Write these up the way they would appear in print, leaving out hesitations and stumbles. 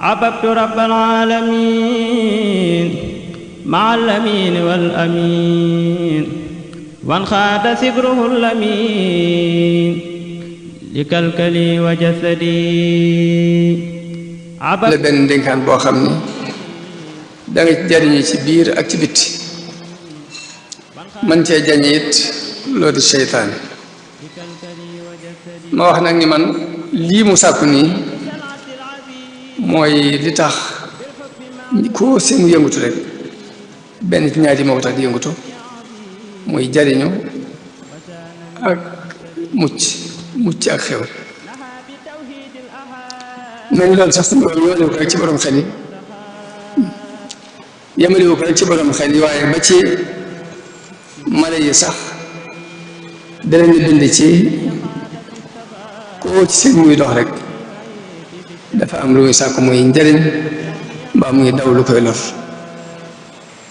عبدت رب العالمين مع الأمين والأمين وانخاد سبره الأمين لكلكلي وجسدي la benn ndénkaan boo xam ni danga ci jariñu ci biir ak ci bitti man cee jañe it loo di seytaan ma wax nag ni man lii mu sàkku nii mooy li tax koo seen yëngutu rek benn ci ñaar yi moo ko tax di yëngutu muy jariñu ak mucc ak xew nañu loolu sax sama yónni ko rek ci borom xel yi yemaliwu ko rek ci borom xel yi waaye ba ci mala yi sax danañu bind ci koo ci seen muy dox rek dafa am lu muy sàkk muy njariñ mbaa muy daw lu koy lor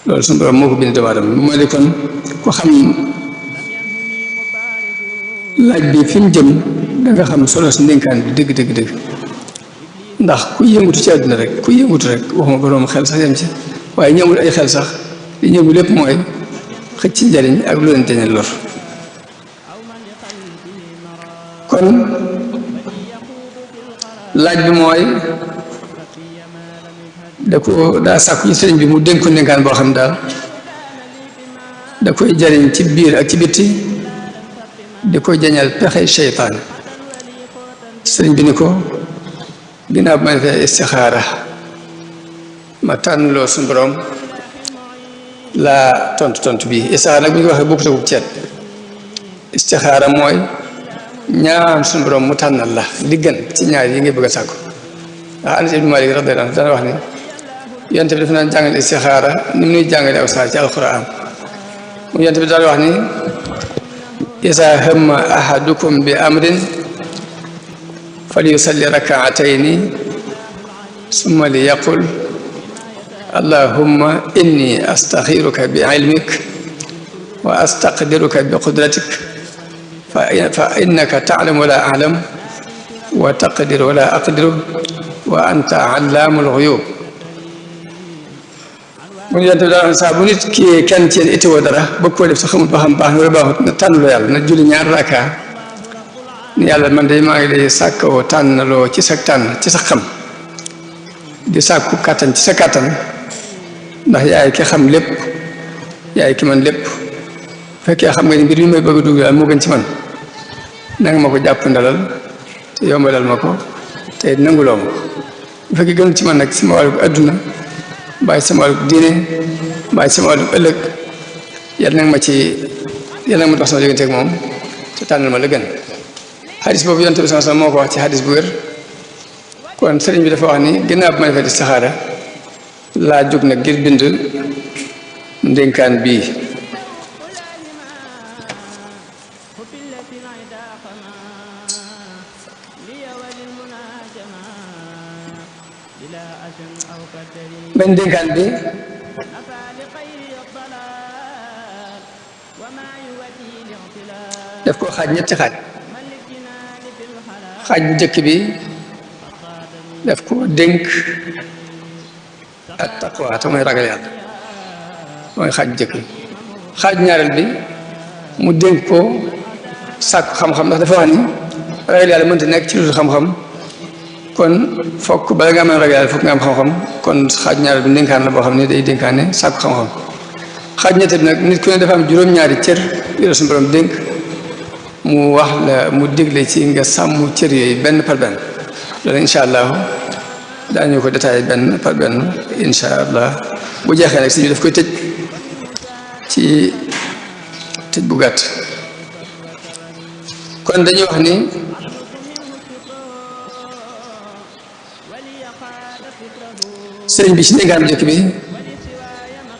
loolu suñu borom moo ko bind doomu aadama bu ma di kon ku xam laaj bi fi mu jëm danga xam solo si ndénkaan bi dëgg ndax ku yëngutu ci àdduna rek ku yëngutu rek waxuma borom xel sax yem ci waaye ñëwul ay xel sax li ñëw lépp mooy xëcc ci njariñ ak lu leen teñal lor kon laaj bi mooy daa sàkku ci sëriñ bi mu dénk ko ndénkaan boo xam daal da koy jariñ ci biir ak ci bitti di ko jañal pexe seytaan sëriñ bi ni ko ginnaaw bi ma defee istixaara ma tànn loo suñu borom laa tontu bii istixaara nag bu ñu ko waxee bokkut ak ceet istixaara mooy ñaan suñu borom mu tànnal la li gën ci ñaar yi ngay bëgg a sàkku ndax Anas ibn Malik radiyallahu anhu dana wax ni yonent bi dafa naan jàngale istixaara ni mu nuy jàngale aw saar ci alquran mu yonent bi daal wax ni isa hamma ahadukum bi amrin falyusalli rakaatayni summa li yaqul allahumma inni astaxiruka bi ilmik wa astaqdiruka bi qudratik fa innaka taclam wala aclam wa taqdir wala aqdiru wa anta allaamul xuyub mu ñu yonte bi daal saa bu nit kii kenn ci yéen ittiwoo dara bëgg koo def sa xamul ba xam baax na wala baaxut na tànnloo yàlla na julli ñaar raka ni yàlla man de maa ngi lay sàkkoo tànnaloo ci sa tànn ci sa xam di sàkku kàttan ci sa kàttan ndax yaay ki xam lépp yaay ki man lépp bu fekkee xam nga ni mbir mi may bëgg a dugg daal moo gën ci man nanga ma ko jàpp ndalal te yombalal ma ko te nanguloo ma ko bu fekkee gënul ci man nag sama wàllu adduna bàyyi sama wàllu diine bàyyi sama wàllu ëllëg yàlla nag ma dox sama diggante ak moom te tànnal ma la gën xadis boobu yonent bi sallallahu alayhi wasallam moo ko wax ci xadis bu wér kon sëriñ bi dafa wax ni ginnaaw bi ma defee istixaara laa jóg nag ngir bind ndénkaan bii benn ndénkaan bi daf ko xaaj ñetti xaaj bu njëkk bi daf ko dénk ak taqwa te mooy ragal yàlla mooy xaaj bu njëkk bi xaaj ñaareel bi mu dénk ko sàkku xam-xam ndax dafa wax ni ragal yàlla mënta nekk ci lu dul xam-xam kon fokk bala nga mën a ragal yàlla fokk nga am xam-xam kon xaaj ñaareel bi ndénkaan la boo xam ne day dénkaane sàkku xam-xam xaaj ñetteel bi nag nit ku ne dafa am juróom-ñaari cër yu la suñu borom dénk mu wax la mu digle ci nga sàmm cër yooyu benn par benn loolu incha allah daañu ko détaillé benn par benn incha allah bu jeexee nag si ñu daf koy tëj ci tëj bu gàtt kon dañuy wax ni sëriñ bi ci ndénkaan jëkk bi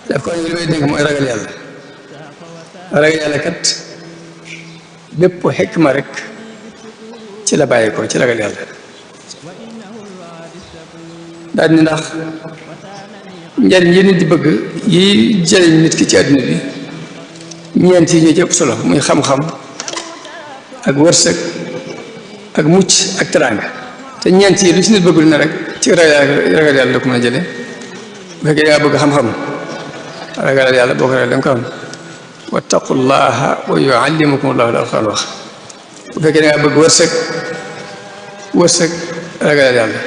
daf ko li may dénk mooy ragal yàlla kat bépp xikma rek ci la bàyyi ko ci ragal yàlla daal ni ndax njariñ yi nit di bëgg yi jëriñ nit ki ci àdduna bi ñeent yi ñoo ci ëpp solo muy xam-xam ak wërsëg ak mucc ak teraanga te ñeent yi lu ci nit bëggul na rek ci ragal yàlla la ko mën a jële bu fekkee dangaa bëgg xam-xam ragal yàlla boo ko ragal da nga ko am wattaqullaha wa yuallimukumullahu la Alxuraan wax bu fekkee dangaa bëgg wërsëg ragal yàlla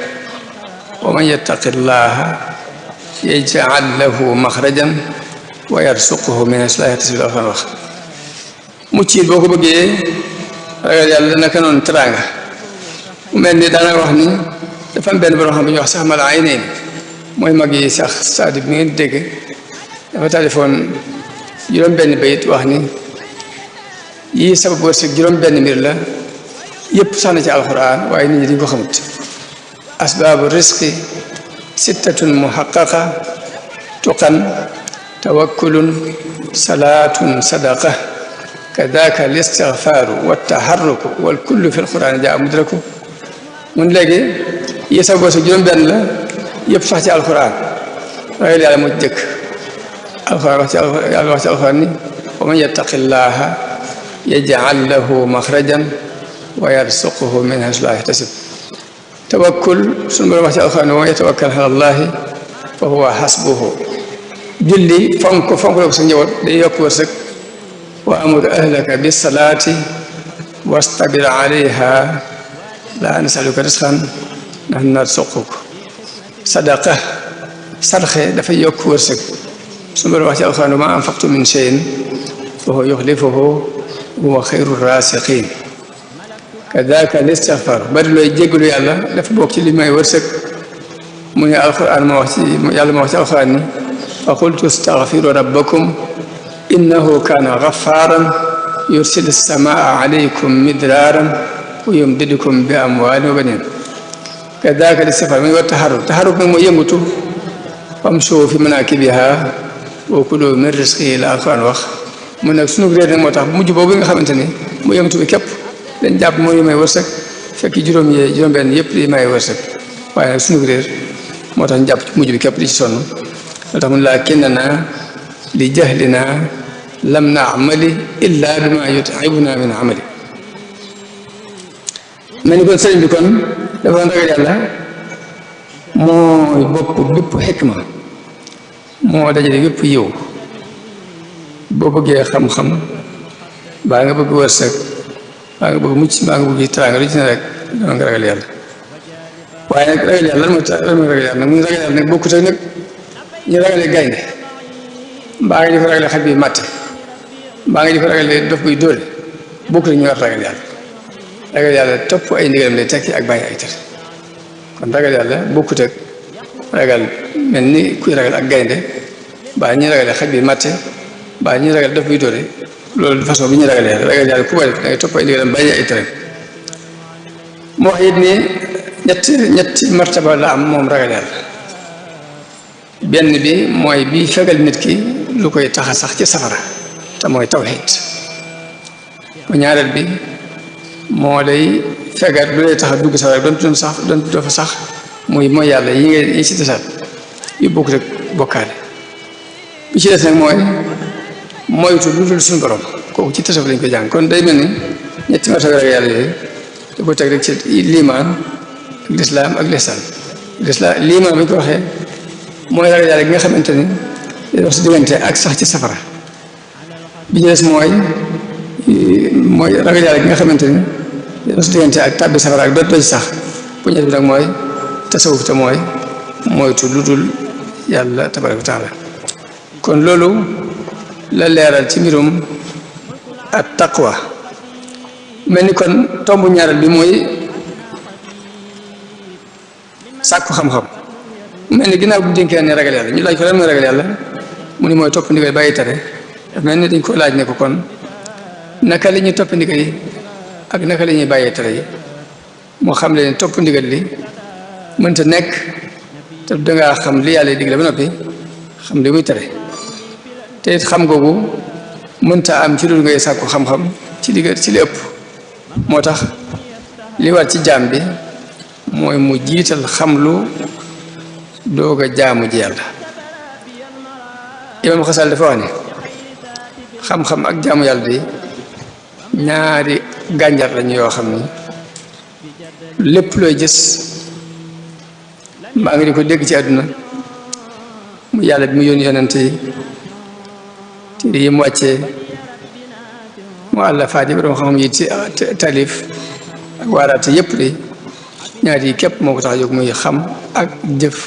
wa man yattaqillaha yaj'al lahu maxrajan wa yarzuqhu min haysu laa yahtasib la Alxuraan wax mucc it boo ko bëggee ragal yàlla naka noonu teraanga mu mel ni daana wax ni dafa am benn borom xam bu ñuy wax sax mal aynayn mooy mag yi sax Saadi bi ngeen dégg dafa talifoon juróom benn bayit wax ni yii sabab wërsëg juróom benn mbir la yëpp sax na ci alxuraan waaye nit ñi dañ ko xamut asbaabu risqi sittatun muhaqqaqa tuqan tawakkulun salaatun sadaqa kadaka al istigfaaru wa taharruku wal kullu fi alxuraan jaa mudraku mun léegi yii sabab wërsëg juróom benn la yëpp sax ci alxuraan ragal yàlla moo ci jëkk alxuraan wax ci alxuraan ni wa man yattaqillaha yaj'al lahu maxrajan wa yarzuqhu min haysu laa yahtasib tawakkul suñu borom wax ci alxuraan wa man yatawakkal ala llahi fa huwa hasbuhu julli fonk la ko sa njaboot day yokk wërsëg wa amur ahlaka bis salaati wastabir alayha laa nasaluka risqan nahnu narzuquk sadaqa sarxe dafay yokk wërsëg suñu borom wax ci alxuraan wa maa anfaqtum min shay'in fa huwa yuxlifuhu wa huwa xayru raasiqiin kadaka al istigfaar bari looy jéggalu yàlla dafa bokk ci li may wërsëg mu ne alxuraan moo wax ci yàlla moo wax ci alxuraan ni fa qultu astaghfiru rabbakum innahu kaana gaffaaran yursilu samaa alaykum midraaran wa yumdidukum bi amwaalin wa baniin kadaka al istigfaar mu ngi war taxarruk nag mooy yëngutu famshuu fi manaakibihaa wa kuluu min rizqihi la alxuraan wax mu nag sunu réer nag moo tax mujj boobu nga xamante ni mu yëngutu bi képp dañ jàpp mooy may wërsëg fekk juróom benn yëpp di may wërsëg waaye nag sunu réer moo tax ñu jàpp ci mujj bi képp di ci sonn moo tax mun laa kinnana li jahlina lam naamali illa bima yut'ibuna min amali mel ni kon sëriñ bi kon dafa doon ragal yàlla mooy bopp bépp xikma moo dajale bépp yiw boo bëggee xam-xam baa nga bëgg wërsëg baa nga bëgg mucc baa nga bëgg teraanga lu ci ne rek dama nga ragal yàlla waaye nag ragal yàlla lan mooy ragal yàlla nag mu ragal yàlla nag bokkut ak nag ñu ragalee gaynde mbaa nga di fa ragalee xaj bi màtte mbaa nga di fa ragalee dof buy dóore bokkut ak ñu war ragal yàlla ragal yàlla topp ay ndigalam lay tekki ak bàyyi ay tere kon ragal yàlla bokkut ak ragal mel ni kuy ragal ak gaynde mbaa ñuy ragalee xaj bi màtte mbaa ñuy ragal dof buy dóore loolu façon bi ñu ragal yàlla ku ko def da ngay topp ay ndigalam bàyyi ay tere moo wax it ni ñetti martaba la am moom ragal yàlla benn bi mooy bi fegal nit ki lu koy taxa sax ci safara te mooy tawxiid bu ñaareel bi moo lay fegal lu lay tax a dugg safara doon fa sax muy mooy yàlla yi ci desaat yu bokk rek bokkaale bi ci des nag mooy moytu lu dul suñu borom kooku ci tasawuf lañ ko jàng kon day mel ni ñetti martaba ragal yàlla yooyu da ko teg rek ci liimaan ak lislaam ak lihsaan liimaan bi ñu ko waxee mooy ragal yàlla gi nga xamante ni day wax si diggante ak sax ci safara bi ci des mooy ragal yàlla gi nga xamante ni day wax si diggante ak tàbbi safara ak doj sax bu ñett bi nag mooy tasawuf te mooy moytu lu dul yàlla tabaraka wa taala kon loolu la leeral ci mbirum at taqwa mel ni kon tombu ñaareel bi mooy sàkku xam-xam mel ni ginnaaw bu dénkee ne ragal yàlla ñu laaj ko lan mooy ragal yàlla mu ni mooy topp ndigal bàyyi tere daf mel ni dañ ko laaj ne ko kon naka la ñuy topp ndigal yi ak naka la ñuy bàyyee tere yi moo xam leen topp ndigal li mënta nekk te dangaa xam li yàlla digle ba noppi xam li muy tere te it xam googu mënta am ci loolu ngay sàkku xam-xam ci li ëpp moo tax li war ci jaam bi mooy mu jiital xamlu doog a jaamu ji yàlla Imaam Xasal dafa wax ne xam-xam ak jaamu yàlla di ñaari gànjar lañu yoo xam ni lépp looy gis mbaa nga di ko dégg ci àdduna mu yàlla bi mu yónni yonente yi téere yi mu wàccee mu àllafaat yi borom xam-xam yi ci taalif ak waaraate yépp de ñaar yi képp moo ko tax a jóg muy xam ak jëf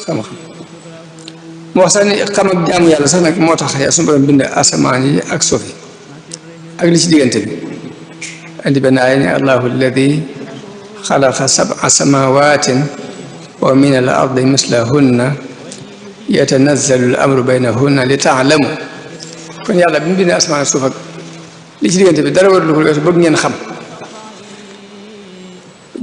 xam-xam mu wax sax ni xam ak jaamu yàlla sax nag moo tax yaa suñu borom bind asamaan yi ak suuf yi ak li ci diggante bi andi benn aaya ni allahu alladi xalaqa sab'a samawatin wa min al ardi mislahunna yatanazzalu al amru baynahunna li taalamu kon yàlla bi mu bindee asamaan ak suuf ak li ci diggante bi dara warul ko weesu bëgg ngeen xam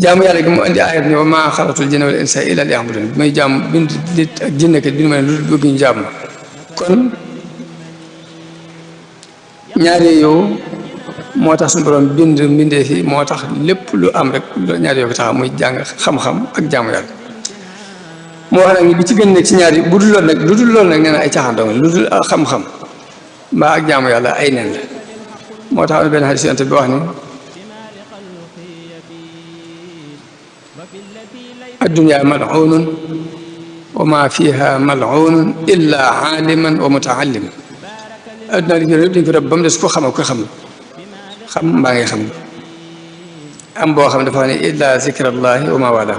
jaamu yàlla gi mu andi aayat ni wa maa xalaqtul jinna wal insa illa liya'budun bi may jaam bind nit ak jinne kat bi nu ma ne lu bëgg ñu jaam kon ñaari yow moo tax suñu borom bind mbindee fi moo tax lépp lu am rek ñaari yow ko tax muy jàng xam-xam ak jaamu yàlla moo wax nag bi ci gën nekk ci ñaari bu dul lool nag lu dul lool nag nee na ay caaxaan dong lu dul xam-xam mbaa ak jaamu yàlla ay nen la moo tax am na benn xadis yonent bi wax ni addunya mal'unun wa ma fiha mal'unun illa aaliman wa mutaallim adduna li yëpp dañ ko def ba mu des ko xam ak ko xam mbaa ngay xam am boo xam dafa ne illa zikrallahi wa ma wala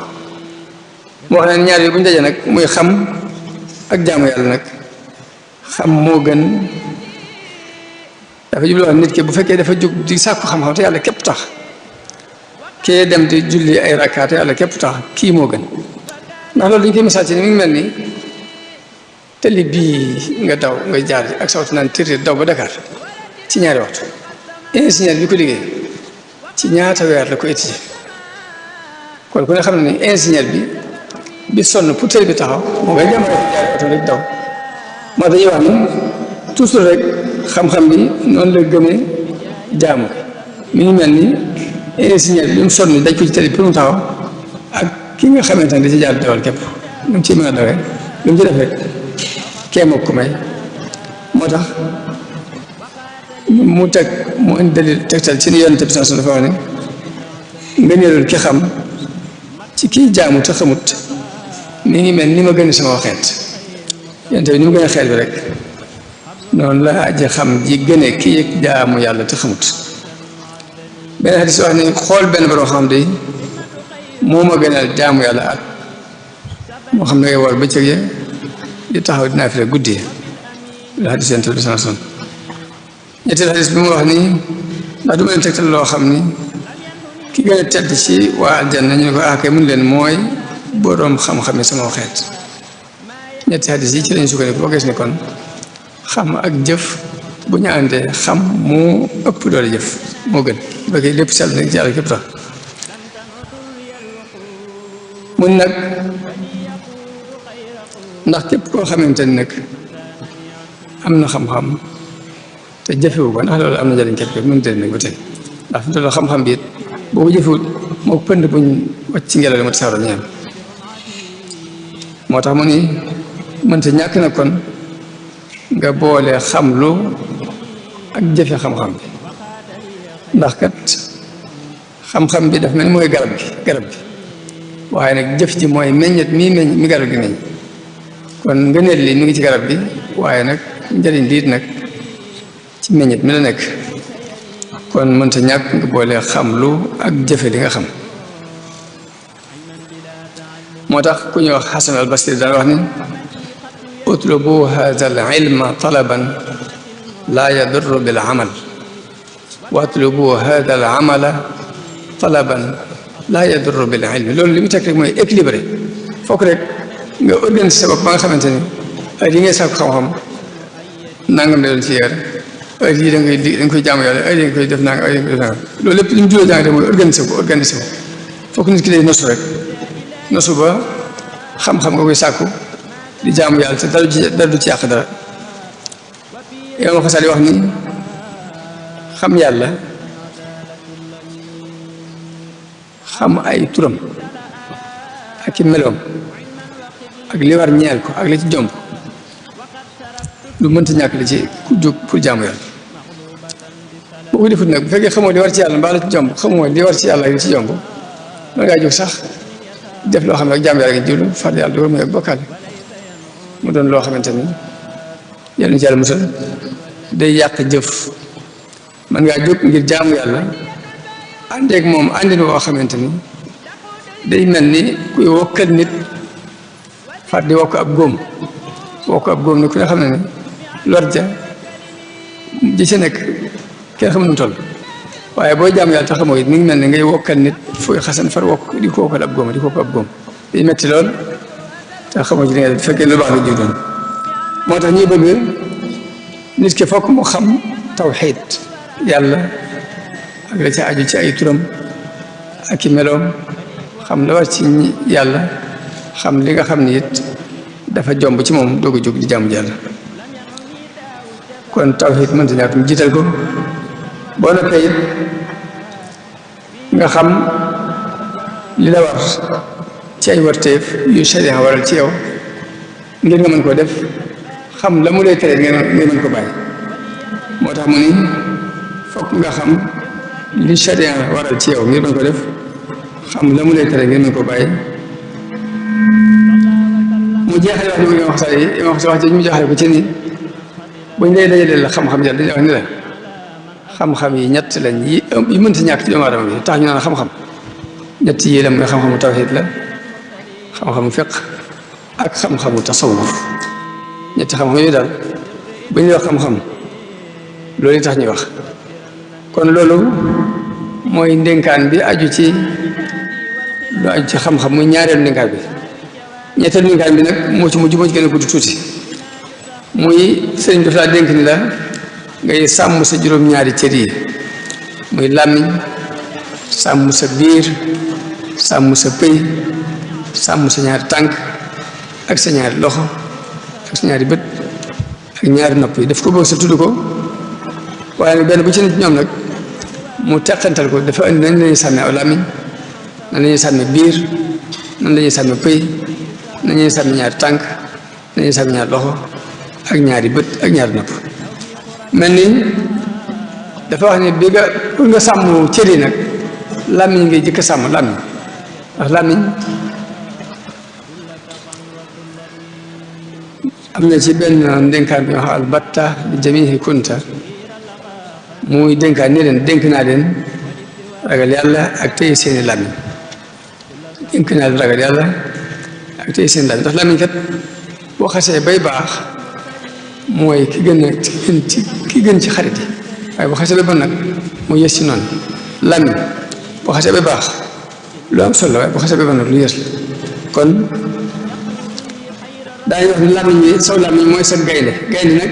moo wax ne ñaar yi bu ñu dajee nag muy xam ak jaamu yàlla nag xam moo gën dafa jublu wax nit ki bu fekkee dafa jóg di sàkku xam-xam te yàlla képp tax kee dem di julli ay rakkaat te yàlla képp tax kii moo gën ndax loolu dañu koy misaal ci ni mi ngi mel ni tali bii nga daw ngay jaar ak sawtu naan tirtir daw ba Dakar ci ñaari waxtu ingénieur bi ko liggéey ci ñaata weer la ko étudier kon ku ne xam ne ni ingénieur bi sonn pour tali bi taxaw moo ngay jàmm rek daw moo dañuy wax ni toujours rek xam-xam bi noonu la gëmee jaamu mi ngi mel ni ingénieur bi mu sonn daj ko ci tali pour mu taxaw ak ki nga xamante ne da ci jaar dawal képp lu mu ci mën a dawee lu mu ci def rek kee moo ko may moo tax mu indi dalil tegtal ci ni yonent bi sallallahu alayhi wasallam dafa wax ne nga neelul ki xam ci kii jaamu te xamut mi ngi mel ni ma gën sama xeet yonent bi ni mu gën a xeet bi rek noonu la aji xam ji gëne kii jaamu yàlla te xamut benn xadis wax ne xool benn borom xam de moo ma gënal jaamu yàlla at moo xam ne ngay war bëccëg ya di taxaw dinaa fi rek guddi la xadis yonent bi sallallahu alayhi wasallam ñetteel xadis bi mu wax ni ndax du ma leen tegtal loo xam ni ki gën a tedd ci waa aljanna ñu ne ko kay mun leen mooy boroom xam-xam yi sama xeet ñetti xadis yi ci lañu sukkandiku boo gis ni kon xam ak jëf bu ñu àndee xam moo ëpp doole jëf moo gën ba kay lépp sell nag ci yàlla képp tax mun nag ndax képp koo xamante ni nag am na xam-xam te jëfewu ko ndax loolu am na njëriñ képp mënut a nag ba tey ndax fi mu toll xam-xam bi it boo ko jëfewut moo pënd buñ wàcc ci ngelaw li ma tasaaroo ñu am moo tax mu ni mënta ñàkk na kon nga boole xamlu ak jëfe xam-xam bi ndax kat xam-xam bi daf mel ni mooy garab gi waaye nag jëf ji mooy meññet mi garab gi meññ kon ngëneel li mi ngi ci garab bi waaye nag njëriñ liit nag ci meññet mi la nekk kon mënta ñàkk nga boole xamlu ak jëfe li nga xam moo tax ku ñuy wax Xasan al Basri daan wax ni utlubu hada al ilma talaban laa yadurru bil amal wa utlubu hada al amala talaban laa yadurru bil ilmi loolu li mu teg rek mooy équilibré fokk rek nga organiser sa bopp ba nga xamante ni ay li ngay sàkku xam-xam nangam la doon ci yar ay lii da nga koy jaamu yàlla ay li nga koy def nangam ay li nga koy def nangam loolu lépp li mu juróo jàng rek mooy organiser ko fokk nit ki day nosu rek nosu ba xam-xam nga koy sàkku di jaamu yàlla te dara du ci yàq dara yow ma xasal yi wax ni xam yàlla xam ay turam ak i meloom ak li war ñeel ko ak li ci jomb lu mënta ñàkk la ci ku jóg pour jaamu yàlla boo ko defut nag bu fekkee xamoo li war ci yàlla mbaa la ci jomb xamoo li war ci yàlla ak li ci jomb mën ngaa jóg sax def loo xam ne ak jàmm yàlla gi jublu far yàlla dugal mooy ak bokkaale mu doon loo xamante ni yàlla ci yàlla musal day yàq jëf man ngaa jóg ngir jaamu yàlla àndeeg moom àndin woo xamante ni day mel ni kuy wokkal nit far di wokk ab góom ne ku ne xam ne ne lor ja ji ci nekk kenn xamul nu toll waaye booy jaamu yàlla te xamoo it mi ngi mel ni ngay wokkal nit fooy xasan far wokk di ko wokkal ab góom day metti lool te xamoo ci li nga def fekkee lu baax la jiw doon moo tax ñuy bëgg nit ki fokk mu xam tawxiid yàlla ak la ca aju ci ay turam ak i meloom xam la war ci yàlla xam li nga xam ni it dafa jomb ci moom doog a jóg di jaamu yàlla kon tawxiid mënta ñàkk mu jiital ko boo noppee it nga xam li la war ci ay warteef yu sharia waral ci yow ngir nga mën koo def xam la mu lay tere nga mën ko bàyyi moo tax mu ni fokk nga xam li sharia waral ci yow ngir mën ko def xam la mu lay tere ngir mën ko bàyyi mu jeexale wax ni mu wax sax yi wax ci mu jeexale ko ci ni buñ lay dajalee la xam-xam ja dañuy wax ni la xam-xam yi ñett lañ yi mënta ñàkk ci doomu aadama bi tax ñu naan xam-xam ñett yi la mooy xam-xamu tawxiid la xam-xamu fiq ak xam-xamu tasawuf ñetti xam-xam yooyu daal bu ñuy wax xam-xam loolu tax ñuy wax kon loolu mooy ndénkaan bi aju ci lu aju ci xam-xam muy ñaareelu ndénkaan bi ñetteelu ndénkaan bi nag moo ci mujj moo ci gën a gudd tuuti muy sëriñ bi dafa dénk ni la ngay sàmm sa juróom-ñaari cër yi muy làmmiñ sàmm sa biir sàmm sa pëy sàmm sa ñaari tànk ak sa ñaari loxo ak sa ñaari bët ak ñaari nopp yi daf ko bëgg sa tudd ko waaye nag benn bu ci nit ñoom nag mu teqantal ko dafa indi nañ lañuy sàmme aw làmmiñ nan lañuy sàmme biir nan lañuy sàmme pëy nan lañuy sàmme ñaari tànk nan lañuy sàmme ñaari loxo ak ñaari bët ak ñaari nopp mel ni dafa wax ne bi nga pour nga sàmm cër yi nag làmmiñ ngay jëkk sàmm làmmiñ ndax làmmiñ am na ci benn ndénkaan bi wax albatta li jamihi kunta muy dénkaan ni leen dénk naa leen ragal yàlla ak téye seeni làmmiñ dénk naa leen ragal yàlla ak téye seeni làmmiñ ndax làmmiñ kat boo xasee bay baax mooy ki gën ci xarit yi waaye boo xasee bay bon nag mu yës ci noonu làmmiñ boo xasee bay baax lu am solo waaye boo xasee bay bon nag lu yës la kon daañu wax ni làmmiñ bi saw làmmiñ mooy sa gaynde nag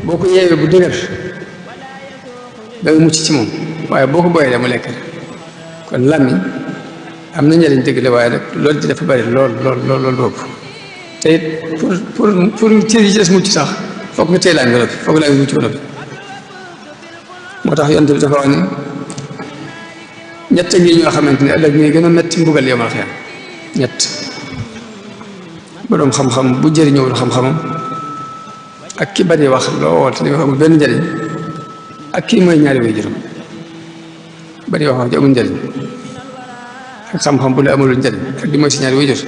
boo ko yeewee bu dëgër da nga mucc ci moom waaye boo ko boyee mu lekk kon làmmiñ am na njëriñ dëgg la waaye nag loolu ci dafa bari lool boobu te it pour cër yi ci des mucc sax foog nga tey làmmiñ ba noppi foog làmmiñ mucc ba noppi moo tax yonent bi dafa wax ni ñett ngi ñoo xamante ne ëllëg ñuy gën a metti mbugal yomal xiyam ñett boroom xam-xam bu jëriñoo xam-xamam ak ki bari wax lool te li nga amul benn njëriñ ak kii mooy ñaari way juróom bari wax ji amul njëriñ ak xam-xam bu la amulul njëriñ ak di mooy si ñaari way jur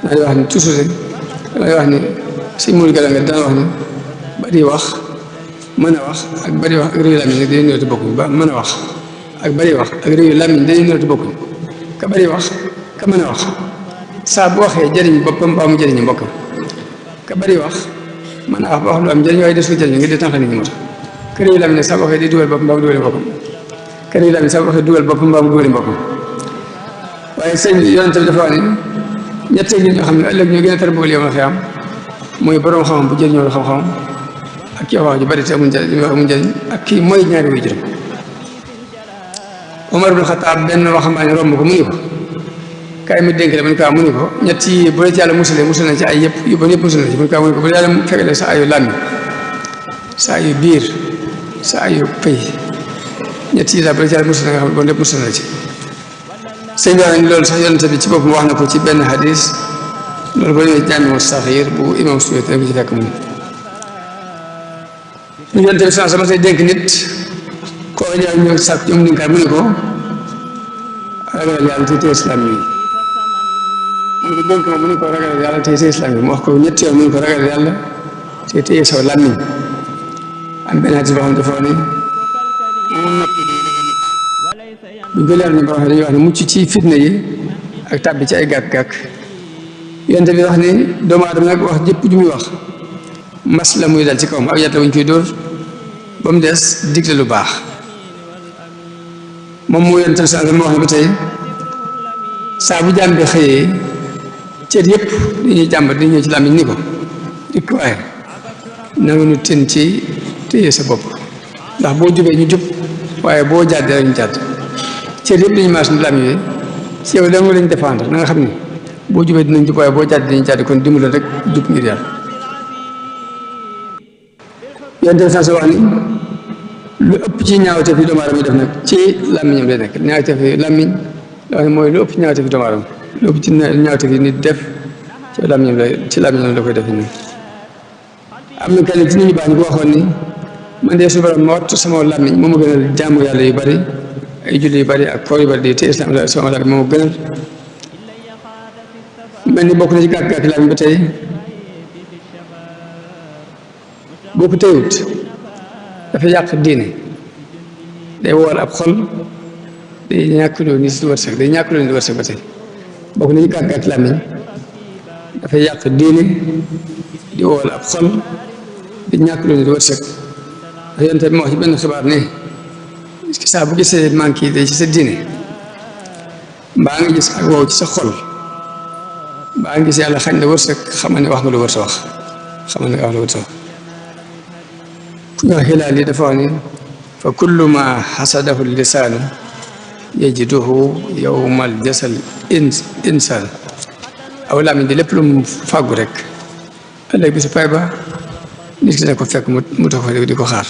damay wax ni toujours rek damay wax ni si mul gala nga daan wax ni bari wax mën a wax ak bari wax ak réew làmmiñ nag dañuy ñëwati bokkuñ ba mën a wax ak bari wax ak réew làmmiñ dañuy ñëwati bokkuñ ka bari wax ka mën a wax saa bu waxee jëriñ boppam ba mu jëriñu mbokkam ka bari wax mën a wax ba wax lu am njëriñ waaye des ko jëriñu ngir di tànqal nit ñi moo tax kër yi làmmiñ nag saa bu waxee di dugal boppam mbaa mu dugali mbokkam kër yi làmmiñ saa bu waxee dugal boppam mbaa mu dugali mbokkam waaye sëñ yonent bi dafa wax ne ñett gi ñoo xam ne ëllëg ñoo gën a tar bëggal yow na fi am mooy borom xam-xam bu jëriñoo xam-xam ak kii wax ju bari te amul njëriñ li muy wax amul njëriñ ak kii mooy ñaari way juróom Omar ibn Xataab benn waxambaane romb ko mu ni ko kaay mi dénk la mu ni ko mu ni ko ñett yi bu la ci yàlla musalee musal na ci ay yëpp yu bon yëpp musal na ci mu ni ko mu ni ko bu la yàlla fekkalee sa ayu làmmiñ sa ayu biir sa ayu pëy ñett yi daal bu la ci yàlla musal na nga xam ne bon lépp musal na ci sëñ bi loolu sax yonent bi ci boppam wax na ko ci benn hadis loolu boo ñëwee Jaamiu Saxiir bu imam Suyuti da nga ci fekk mu yonent bi sama say dénk nit koo ñëw sàkk ñoom ndinkaay mu ne ko ragal yàlla te téye islam yi mu ne ko dénk ma mu ne ko ragal yàlla tey sa islam bi mu wax ko ñetti yoon mu ne ko ragal yàlla te téye saw làmmiñ am benn hadis boo xam ne dafa wax ne moom noppi buñ ko leer ñu boo xam ne dañuy wax ne mucc ci fitna yi ak tàbbi ci ay gàkk-gàkk yonte bi wax ni doomu aadama nag wax jëpp ju muy wax mas la muy dal ci kawam aw yàtta wuñ koy dóor ba mu des digle lu baax moom mu yonte sa moo wax ne ba tey saa bu jaam bi xëyee cër yëpp dañuy jàmbat dañuy ñëw ci làmmiñ ni ko dikk waaye nanga nu tën ci téye sa bopp ndax boo jubee ñu jub waaye boo jàddee rek ñu jàdd cër yëpp dañuy maas ni làmmiñ yi ci yow danga lañ défendre na nga xam ni boo jubee dinañ jub waaye boo jàddee dañuy jàdd kon dimbali rek jub ngir yàlla yonte sa wax ni lu ëpp ci ñaawteef yi doomu aadama yi def nag ci làmmiñam lay nekk ñaawteef yi làmmiñ la wax ne mooy lu ëpp ci ñaawteef yi doomu aadama lu ëpp ci ñaawteef yi nit def ci làmmiñam la koy def ni am na kenn ci nit ñu baax ñu ko waxoon ni man de su borom ma wattu sama làmmiñ moo ma gënal jaamu yàlla yu bari ay julli yu bari ak koor yu bari di te islam sama làmmiñ moo ma gënal mel ni bokk na ci gàkk-gàkk làmmiñ ba tey boo ko téyewut dafa yàq diine day wool ab xol day ñàkkloo nit di wërsëg day ñàkkloo nit di wërsëg ba tey bokk na ci gàkk-gàkk làmmiñ dafa yàq diine di wool ab xol di ñàkkloo nit di wërsëg ndax yonte bi ma wax ci benn xibaar ne saa bu gisee manque yi day ci sa diine mbaa nga gis ak wow ci sa xol mbaa nga gis yàlla xañ la wërsëg xamal ne wax nga lu wër sa wax xamal ne wax lu wër sa wax ku ñu wax Hilaal yi dafa wax ni fa kullu ma xasadahu lisaanu yajiduhu yowmal jasal insaan aw làmmiñ di lépp lu mu fàggu rek ëllëg bi su pay ba nit ki ne ko fekk mu tax di ko xaar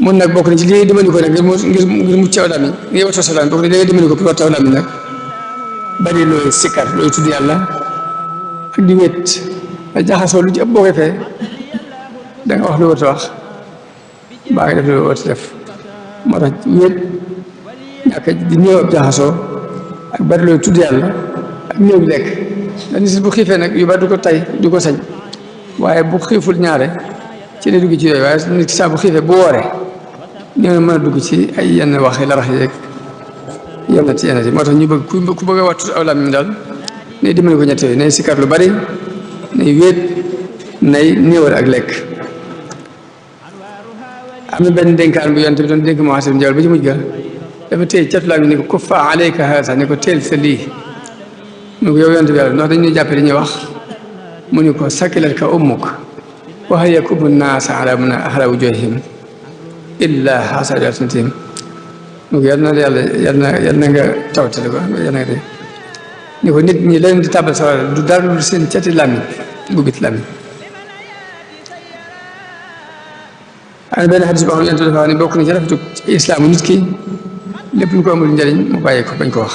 mun nag bokk na ci li dimbali ko nag ngir mucc aw làmmiñ ngir wattu sa làmmiñ bokk na li dimbali ko pour wattu aw làmmiñ nag bari looy sikkar looy tudd yàlla ak di wét a jaxasoo lu ci ëpp boo koy fee da nga wax lu war a wax baa ngi def lu war a def moo tax wét ñàkk di néew ab jaxasoo ak bari looy tudd yàlla ak néew bi lekk ndax nit bu xiifee nag yu bari du ko tay du ko sañ waaye bu xiiful ñaare ci lay dugg ci yooyu waaye nit ki saa bu xiifee bu wooree ñoo ne mën a dugg ci ay yenn wax yi la rax yeeg yenn ci yenn yi moo tax ñu bëgg ku bëgg a wattu aw làmmiñ daal nay dimbali ko ñett yooyu nay sikkar lu bari nay wéet nay néewal ak lekk am na benn dénkaan bu yonte bi doon dénk Muaaz ibn Jabal ba ci mujj ga dafa téye catu làmmiñ ni ko kuffa alayka haza ni ko teel sa lii mu ne ko yow yonte bi yàlla ndax dañuy jàppe dañuy wax mu ne ko sakilatka ummuk wa hal yakubu naasa ala wujuhihim illa hasada alsinatihim mu ko yàlla na nga tawtale ko yàlla na nga de ni ko nit ñi leen di tàbbal sawara du dara lu seen cati làmmiñ gubbit làmmiñ am na benn xadis boo xam ne dafa wax ne bokk na ci rafetu islaamu nit ki lépp lu ko amul njëriñ mu bàyyi ko bañ ko wax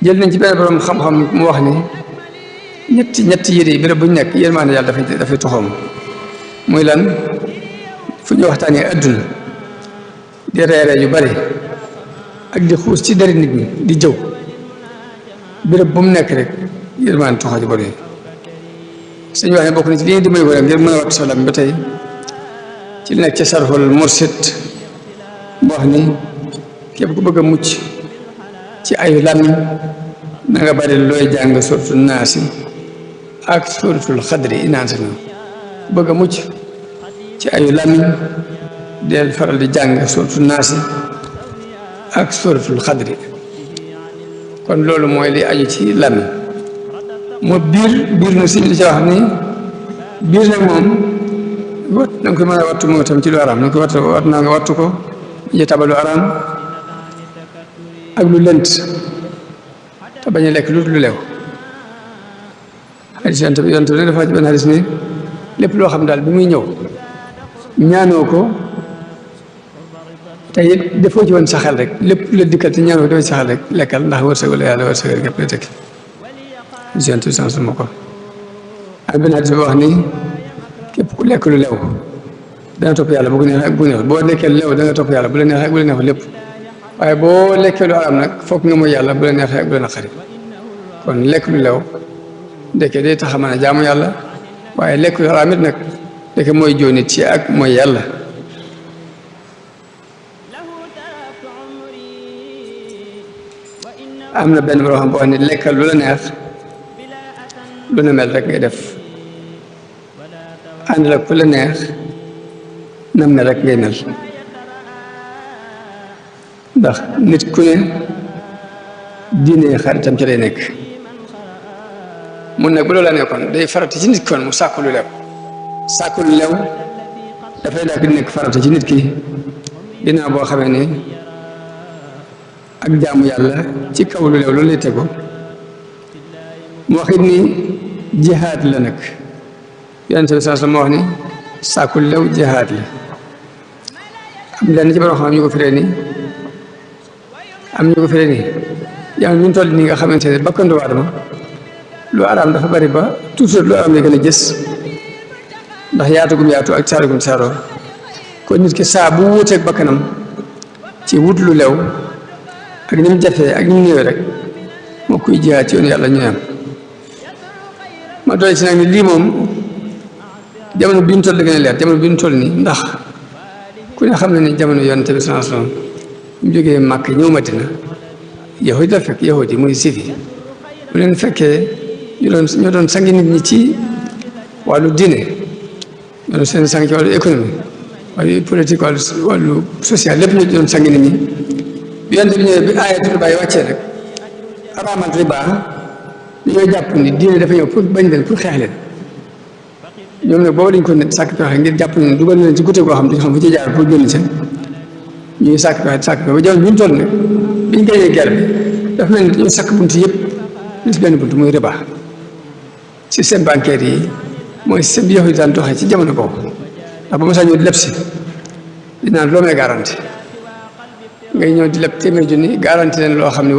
jël nañ ci benn borom xam-xam mu wax ni ñetti yére yi béréb bu ñu nekk yërmaande yàlla dafay toxoom muy lan fu ñu waxtaanee adduna di reere yu bari ak di xuus ci dari nit ñi di jëw béréb bu mu nekk rek yërmaande toxoo ci bari suñu wax ne bokk na ci li ñuy dimbali ko rek ngir mën a wattu solam ba tey ci li nekk ci sarxul mursid mu wax ni képp ku bëgg a mucc ci ayu làmmiñ na nga bari looy jàng suratul naasi ak suratul xadri inaansi na bëgg a mucc ci ayu làmmiñ del faral di jàng suratul naasi ak suratul xadri kon loolu mooy li aju ci làmmiñ moo biir na siñ li ci wax ni biir nag moom wat na nga koy mën a wattu moom tam ci lu araam na nga koy wat naa nga wattu ko ñu tabalu araam ak lu lënt te bañ a lekk lu lew xadis yonte bi nag dafa ci benn xadis ni lépp loo xam daal bi muy ñëw ñaanoo ko te it defoo ci woon sa xel rek lépp la dikkal te ñaanoo ko defoo ci sa xel rek lekkal ndax wërsëgu la yàlla wërsëgal gépp la tekki xadis yonte bi sans ma ko ak benn xadis bi wax ni képp ku lekk lu lew dana topp yàlla bu ko neexee ak bu neex boo lekkee lu lew da nga topp yàlla bu la neexee ak bu la neexee lépp waaye boo lekkee lu araam nag foog nga mooy yàlla bu la neexee ak bu la naqari kon lekk lu lew ndeke day tax a mën a jaamu yàlla waaye lekk lu araam it nag ndeke mooy joo nit ci ak mooy yàlla am na benn boo xam boo xam ne lekkal lu la neex lu na mel rek ngay def ànd la ku la neex nam mel rek ngay mel ndax nit ku ne diine xaritam ci lay nekk mun nag bu loolu la nekkoon day farata ci nit kon mu sàkku lu lew sàkku lu lew dafay daal di nekk farata ci nit ki ginnaaw boo xamee ne ak jaamu yàlla ci kaw lu lew loolu lay tegu mu wax it ni jihaad la nag yonent bi sallallahu alayhi wa sallam wax ni sàkku lu lew jihaad la am lenn ci borom xam ñu ko firee ni am ñu ko firee ni jamono bi ñu toll nii nga xamante ne bakkan doomu aadama lu araam dafa bari ba toujours lu araam lay gën a gës ndax yaatugum yaatu ak saarugum saaroo kon nit ki saa bu wuuteeg bakkanam ci wut lu lew ak ni mu jafee ak ni mu néewee rek moo koy jihaat ci yoon yàlla ñu am ma doole ci nag ni lii moom jamono bi ñu toll gën a leer jamono bi ñu toll nii ndax ku ne xam na ni jamono yonent bi sallallahu alayhi wasallam mu jógee Màkk ñëw Madina yahudi la fekk yahudi muy sifi bu leen fekkee ñoo doon sangi nit ñi ci wàllu diine ñoo doon seen sang ci wàllu économie wàllu politique wàllu social lépp ñu doon sangi nit ñi bi yonent bi ñëwee bi aayatul riba yi wàccee rek araamal riba dañoo jàpp ni diine dafa ñëw pour bañ leen pour xeex leen ñoom nag boobu dañ ko ne sàkk pexe ngir jàpp ne dugal leen ci côté goo xam duñ xam fu ci jaar pour génn seen ñuy sàkk pexe ba jamono bi ñu toll nag biñ gañee guerre bi dafa mel ni dañoo sàkk bunt yëpp li si benn bunt muy riba système bancaire yi mooy système bi yahudi daan doxee ci jamono boobu ndax ba ma saa ñëw di leb si di naan loo may garanti ngay ñëw di leb téeméer junni garanti leen loo xam ne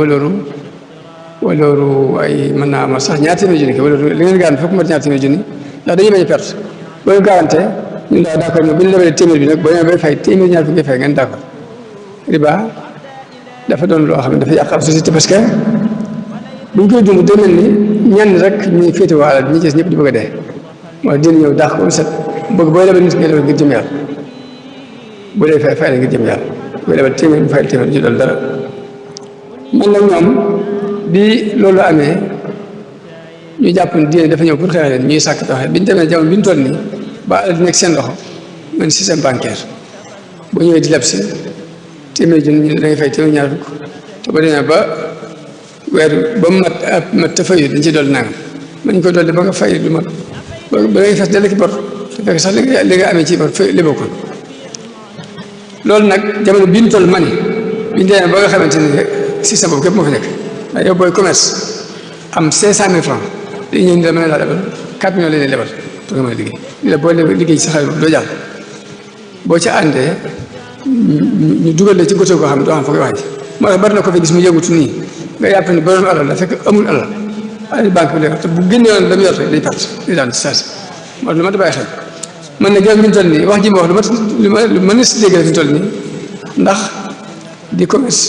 walooru ay mën naa ma sax ñaar téeméer junni ki walooru li ngeen garanti fokk mat ñaar téeméer junni ndax dañuy bañ a perte boo ñu garanté ñun daal d'accord bu ñu lebalee téeméer bi nag boo ñëwee bay fay téeméer ñaar fukki fay ngeen d'accord riba dafa doon loo xam ne dafa yàq ab société parce que buñ koy dund day mel ni ñenn rek ñuy féetewoo alal ñi ci ñëpp di bëgg a dee mooy dina ñëw dàq ko set bëgg booy lebal nit ngay lebal ngir jëm yàlla bu dee fay la ngir jëm yàlla booy lebal téeméer bu fay téeméer du doon dara man nag ñoom bi loolu amee ñu jàpp ne diine dafa ñëw pour xeex leen ñuy sàkk pexe bi ñu demee jamono bi ñu toll nii ba alal di nekk seen loxo man système bancaire boo ñëwee di leb si téeméer junni ñu da ngay fay téeméer ñaar fukk te ba demee ba weer ba mu mat te fayu dañ ci dolli nangam man ñu ko dolli ba nga fay lu mat ba ngay fes dell ki bor te fekk sax li nga amee ci bor li bokkul loolu nag jamono bi ñu toll mani bi ñu demee ba nga xamante ni système boobu képp moo fi nekk waaye yow booy commerce am 500 000 francs dañuy ñëw ni la mën a laa lebal 4 millions la ñuy lebal pour nga mën a liggéey ni la boo liggéey ci sa xarit doo jàll boo ca àndee ñu dugal la ci côté koo xam ne doo xam foog wax ji moo tax bari na ko fi gis mu yëngutu nii nga yàpp ni borom alal la fekk amul alal ay banque bi léegi te bu génnee woon la mu yor rek day perte day daan saa si moo tax lu ma da bàyyi xel man nag yow mi ñu toll nii wax ji ma wax lu ma ne si dégg la fi ñu toll nii ndax di commerce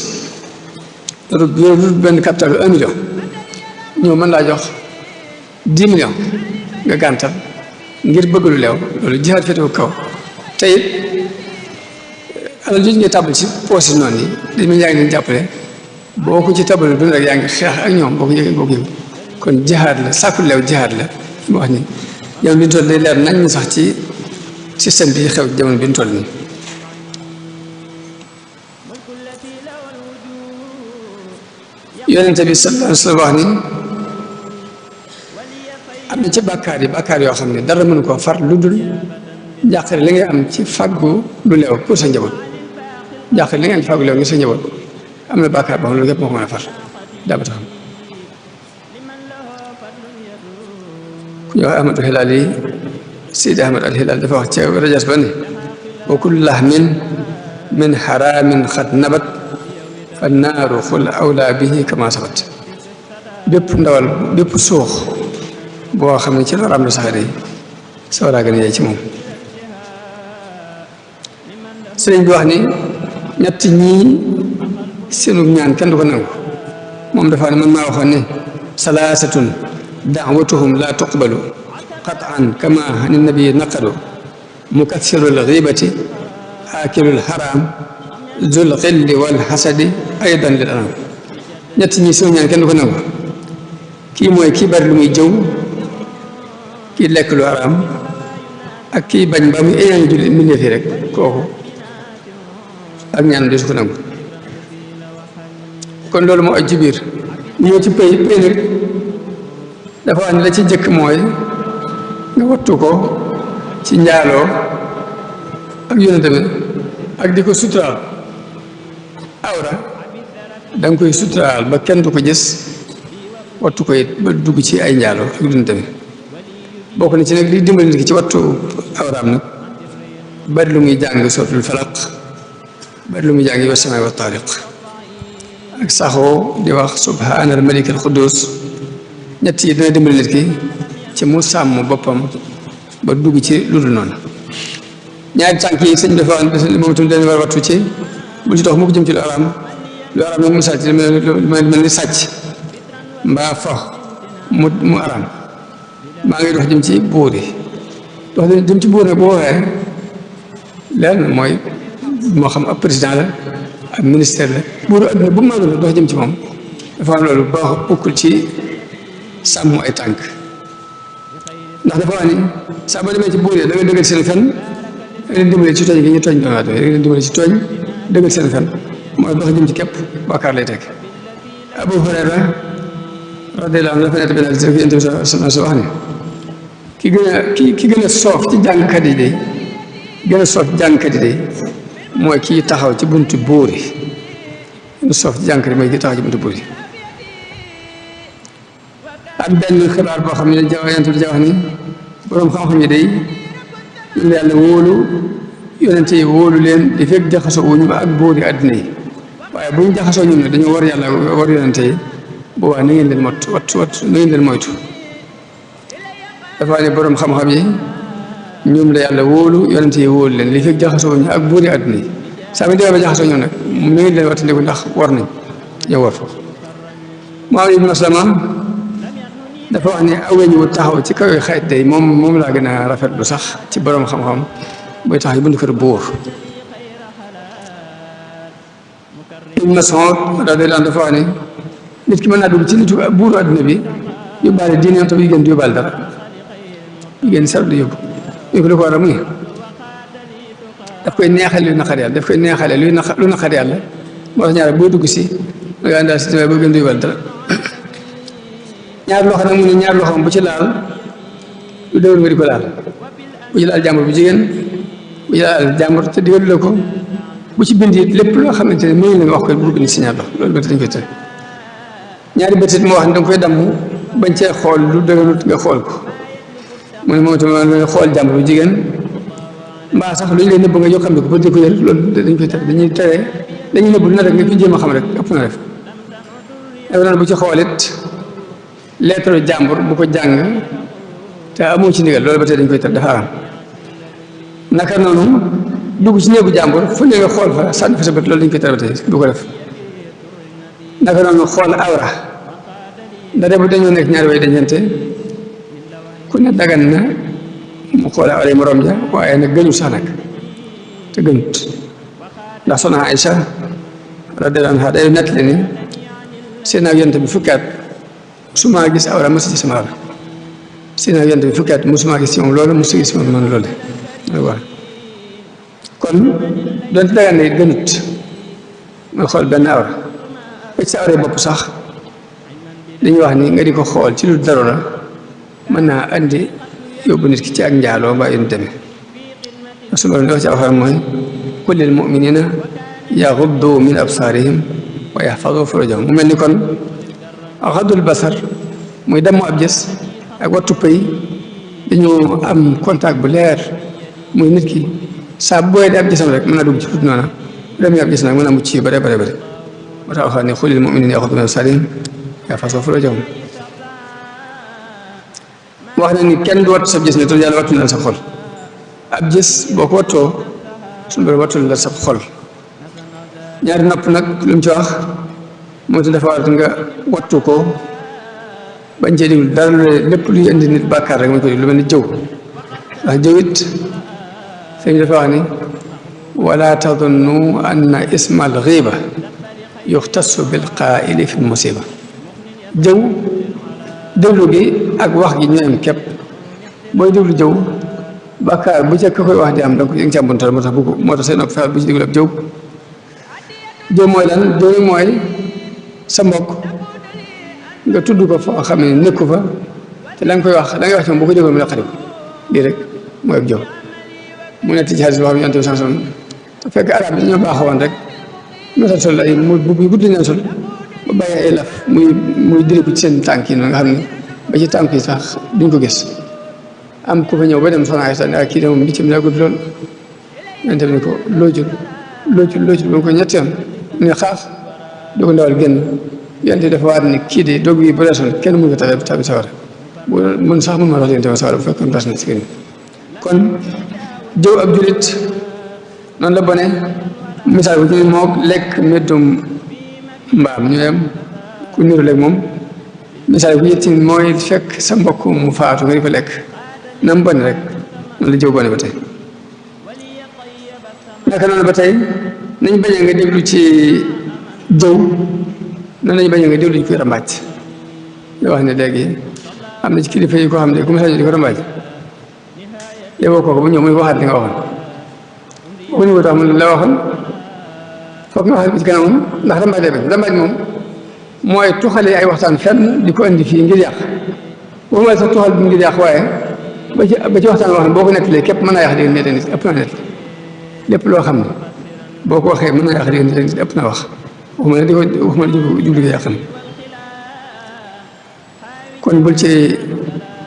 benn capital bi 1 million ñëw mën laa jox 10 millions nga gàntal ngir bëgg lu leew loolu jihaad féetewu kaw te it alal jooju ngay tàbbal ci poos yi noonu yi dañ ma yaa ngi leen jàppale boo ko ci tàbbal dund rek yaa ngi xeex ak ñoom boo ko yëgee boo ko yëgee kon jihaad la sàkku leew jihaad la mu wax ni jamono bi ñu toll day leer nañ ñu sax ci système bi xew jamono bi ñu toll nii yonente bi sallallahu alayhi wa sallam wax ni am na ci bàkkaar yoo xam ne dara mënu koo far lu dul jàqare li ngay am ci fàggu lu leew pour sa njaboot jàqare li ngay am ci fàggu leew ngir sa njaboot am na bàkkaar boo xam ne loolu yëpp moo ko mën a far daa ba taxam ku ñuy wax Ahmad al-Hilaali Seydi Ahmad al-Hilaali dafa wax ci rajas ba ni wa kullu lahmin min haramin xad nabat fa naaru xul awlaa bihi kama sabat bépp ndawal bépp suux boo xam ne ci loolu am na sax day sawaraa gën a yaay ci moom sëriñ bi wax ni ñett ñii seenu ñaan kenn du ko nangu moom dafa ne man maa waxoon ne salaasatun daawatuhum laa tuqbalu qat'an kama ani nabi naqadu mukathirul ghibati aakilul haram zul xilli wal xasadi aydan lil anam ñett ñi seenu ñaan kenn du ko nangu kii mooy kii bari lu muy jëw kii lekk lu haram ak kii bañ ba muy éñaan julli mbindeef yi rek kooku ak ñaan di su ko nangu kon loolu moo aj ci biir ñëw ci pay nag dafa wax ne la ci jëkk mooy nga wattu ko ci njaaloo ak yonente bi ak di ko suturaal awra da nga koy suturaal ba kenn du ko gis wattu ko it ba dugg ci ay njaaloo ak yonente bi bokk na ci nag li dimbali nit ki ci wattu awraam nag bari lu muy jàng suratul falaq bari lu muy jàng wa samaa'i wa taariq ak saxoo di wax subhaanal malik al quddus ñett yi dina dimbali nit ki ci mu sàmm boppam ba dugg ci lu dul noonu ñaari tànk yi sëñ dafa moom itam dañu war a wattu ci bul ci dox mu ko jëm ci lu araam nag mu sàcc mel ni sàcc mbaa fox mu araam maa ngi dox jëm ci buur yi dox jëm ci buur nag boo waxee leer na mooy moo xam ab président la ab ministère la buuru adduna bu maanu la dox jëm ci moom dafa am loolu baax bokkul ci sàmm ay tànk ndax dafa wax ni saa boo demee ci buur yi da nga dëggal seen fen da nga leen dimbale ci tooñ gi ñu tooñ doomu aadama da nga leen dimbale ci tooñ dëggal seen fen mooy dox jëm ci képp bàkkaar lay teg Abu Hurayra radiyallaahu anhu dafa nekk benn ci Yonent bi sa wax ni ki gën a soof ci jàngkat yi de gën a soof ci jàngkat yi de mooy kii taxaw ci buntu buur yi gën a soof ci jàngkat yi mooy kii taxaw ci buntu buur yi ak benn xibaar boo xam ne Yonent bi wax ni boroom xam-xam yi day ñun yàlla wóolu yonent yi wóolu leen di fekk jaxasoo wuñu ak buur yi àddina yi waaye bu ñu jaxasoo ñun ne dañoo war yàlla war yonent yi boobaa na ngeen leen na ngeen leen moytu dafa ne boroom xam-xam yi ñoom la yàlla wóolu yonent yi wóolu leen li fekk jaxasoo wuñu ak buur yi àddina yi saa mi demee ba jaxasoo ñoom nag na ngeen leen wattandiku ndax war nañ yow war fa Muhammad ibn Maslama dafa wax ne aweñ wu taxaw ci kaw xeet day moom laa gën a rafetlu sax ci boroom xam-xam booy tax yi buntu kër buur Ibn Mas'ud radiyallaahu anhu dafa wax ne nit ki mën naa dugg ci nitu buuru adduna bi yóbbaale diine tam yu gën di yóbbaale dara yu gën sar di yóbbu ñu ko li ko war a muy daf koy neexale luy naqar yàlla daf koy neexale lu naqar yàlla moo tax ñaare boo dugg si da nga àndaal si tamit boo gën di yóbbaale dara ñaar loxo nag mu ne ñaar loxoom bu ci laal lu déwén nga di ko laal bu ci laal jàmbur bu jigéen bu ci laal jàmbur te digalu la ko bu ci bind it lépp loo xamante ne mënuñ la nga wax ko bu ko bind si ñaar loxo loolu bët dañ koy tere ñaari bët it moo wax ne danga koy damm bañ cee xool lu dëgërut nga xool ko mu ne moom itam xool jàmbur bu jigéen mbaa sax lu ñu lay nëbb nga yoo xam ne ko pour di ko yël loolu dañ koy tere dañuy nëbb na rek nga fi jéem a xam rek ëpp na def dafa naan bu ci xool it lettre jàmbur bu ko jàng te amoo ci ndigal loolu ba tey dañ koy tere dafa araam naka noonu dugg ci néegu jàmbur fu ne nga xool fa sànni fa sa bët loolu dañ koy tere ba tey du ko def naka noonu xool awra ndax bu dañoo nekk ñaari way dañante ku ne dagan na mu xool awra yi morom ja waaye nag gënu sax nag te gënut ndax soxna Aïcha radiyallaahu anha day nettali ni seen ak yonent bi fukki at musuma gis awra mos ci sama awra seen ak yonent bi fukki at musuma gis ci moom loolu mosu gis moom noonu loolu de waaw kon doonte dagan na it gënut nga xool benn awra ba ci sa awra bopp sax dañuy wax ni nga di ko xool ci lu daro la mën naa andi yóbbu nit ki ci ak njaaloo mbaa yu demee su loolu wax ci alxuraan mooy qul lil mu'minina yaghuddu min absaarihim wa yahfazu furujahum mu mel ni kon xaddul basar muy damm ab gis ak wattu pay dañoo am contact bu leer muy nit ki saa bu booyee di ab gisam rek mën naa dugg ci fut noona demee ab gis nag mën a mucc yu bare bare bare moo tax wax ne qul lil mu'minina yaghuddu min absaarihim wa yahfazu furujahum wax na ni kenn du wattu sa gis ne te yàlla wattu na sa xol ab gis boo ko wattoo suñu borom wattu la sa xol ñaari nopp nag lu mu ci wax moo tax dafa war nga wattu ko bañ cee déglu dara lépp luy indi nit bàkkaar rek mu ko lu mel ni jëw ndax jëw it sëñ bi dafa wax ni wala tadunnu anna isma al ghiba yuxtassu bil qaa'ili fi musiba jëw déglu gi ak wax gi ñooyam képp booy déglu jëw bàkkaar bu ca ka koy wax di am donc yëngi ci am buntal moo tax moo tax seen nopp fexe bu ci déglu ab jëw jëw mooy lan jëw mooy sa mbokk nga tudd ko foo xam ne nekku fa te la nga koy wax da ngay wax ci moom boo ko déggoon mu naqari ko lii rek mooy ab jëw mu nekk ci xadis boo xam ne yonent bi sallallahu alayhi wasallam te fekk arab yi ñoo baaxoon rek mosal sol ay mu gudd leen sol ba bàyyi ay laf muy diriku ci seen tànk yi noonu nga xam ne ba ci tànk yi sax duñ ko gis am ku fa ñëw ba dem soxna Aysa ne kii de moom liccam daa gudd lool yonent bi ne ko loojul ba ko ñetti yoon mu ne xaas doo ko ndawal génn yonent dafa waat ni kii de doog yi bu reesoon kenn mënu ko tabi sawara bu mën sax mën ma wax yonent sawara bu fekkoon res na si kër kon jëw ab julit noonu la bone misaal bu ci moo lekk meddum mbaam ñu yem ku niru lekk moom misaal bu yëtti mooy fekk sa mbokk mu faatu nga di ko lekk na mu bone rek noonu la jëw bone ba tey naka noonu ba tey nañ bañee nga déglu ci jëw noonu lañu bañee nga déglu ci kuy rambaaj yoo wax ne léegi am na ci kilifa yi koo xam ne ku message di ko rambaaj yow kooku bu ñëw muy waxaat li nga waxoon bu ñu ko tax mun la waxoon foog nga waxaat ci kanamam ndax rambaaj lay bañ rambaaj moom mooy tuxale ay waxtaan fenn di ko indi fii ngir yàq boo mooy sax tuxal bi ngir yàq waaye ba ci waxtaan wax ne boo ko nettalee képp mën naa yàq diggante nit ëpp na nett lépp loo xam ne boo ko waxee mën naa yàq diggante nit ëpp na wax waxuma ne di ko jublu ko yàqam kon bul ci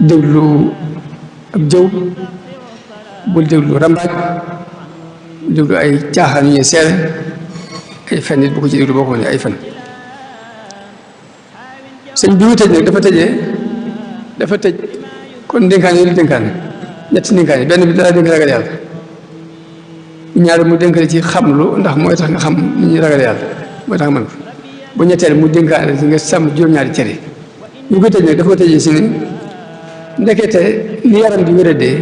déglu ab jëw bul déglu rambaaj bul déglu ay caaxaan yu ñuy seere ay fen nit bu ko ci déglu boo ko ne ay fen sëñ bi mu tëj nag dafa tëj kon dénkaane yi dénkaane ñetti dénkaane benn bi dara dénk ragal yàlla ñaari mu dénkale ci xamlu ndax mooy tax nga xam ni ñuy ragal yàlla mooy tax nga mën ko bu ñetteel mu dénkaane ci nga sàmm juróom-ñaari cër yi ñu koy tëj nag dafa tëjee si ni ndekete ni yaram di wéradee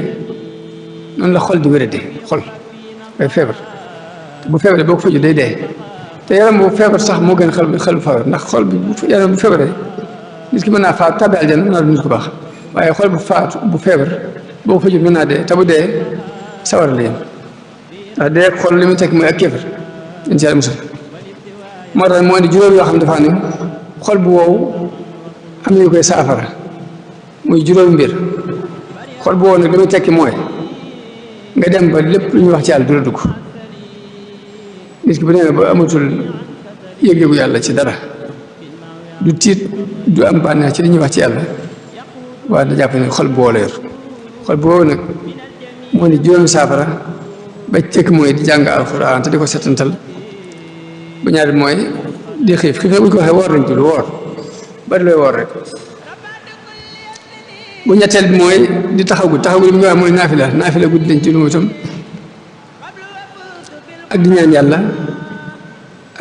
noonu la xol di wéradee xol day feebar bu feebaree boo ko faju day dee te yaram bu feebar sax moo gën xel bu feebar ndax xol bi yaram bu feebaree nit ki mën naa faatu tàbbi aljana mën naa du nit ko baax waaye xol bu faatu bu feebar boo ko faju mën naa dee te bu dee sawar la yem ndax dee xol li mu tekk mooy ak kéefar in ci yàlla musal moo tax moo indi juróom yoo xam ne dafa ne xol bu wow am na ñu koy saafara muy juróomi mbir xol bu wow nag li muy tekki mooy nga dem ba lépp lu ñuy wax ci yàlla du la dugg nit ki bu demee ba amatul yëg-yëgu yàlla ci dara du tiit du am bànneex ci li ñuy wax ci yàlla waaye da jàpp ne xol bu wow la yor xol bu wow nag moo ni juróomi saafara ba tekk mooy di jàng alxuraan te di ko setantal bu ñaari mooy di xiif bu ñu ko waxee woor nañ ci lu woor bari looy woor rek bu ñetteel bi mooy di taxaw li mu wax mooy naafila guddi lañ ci lu mu itam ak di ñaan yàlla